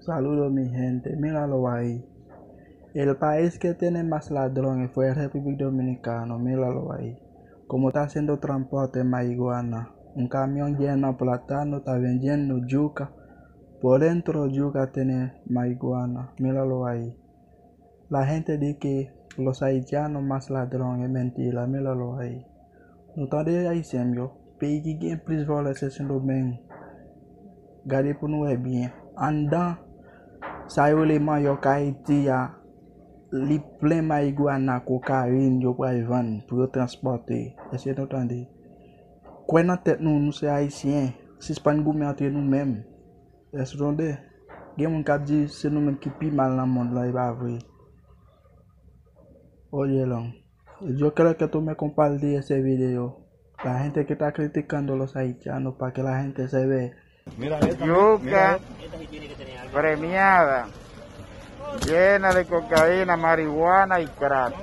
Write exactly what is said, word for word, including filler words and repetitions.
Saludos, mi gente. Míralo ahí. El país que tiene más ladrones fue República Dominicana. Míralo ahí. Como está haciendo transporte de marihuana. Un camión lleno de plátano está vendiendo yuca. Por dentro yuca tiene marihuana. Míralo ahí. La gente dice que los haitianos más ladrones. Mentira. Míralo ahí. Nou tande ayisyen m yo, peyi ki gen plis vòlè se Sendomeng. Gade pou nou wè byen. Anndan sa yo rele manyòk Ayiti a, li plen mayigwana, kokayin yo pral vann pou yo transpòte. Èske nou tande? Kwè nan tèt nou, nou se ayisyen. Sispann goumen antre nou menm. Èske nou tande? Gen moun k ap di se nou menm ki pi mal nan mond lan, e pa vre. Oye long. Yo creo que tú me compartí ese video. La gente que está criticando a los haitianos para que la gente se ve. Yuca, premiada, llena de cocaína, marihuana y crack.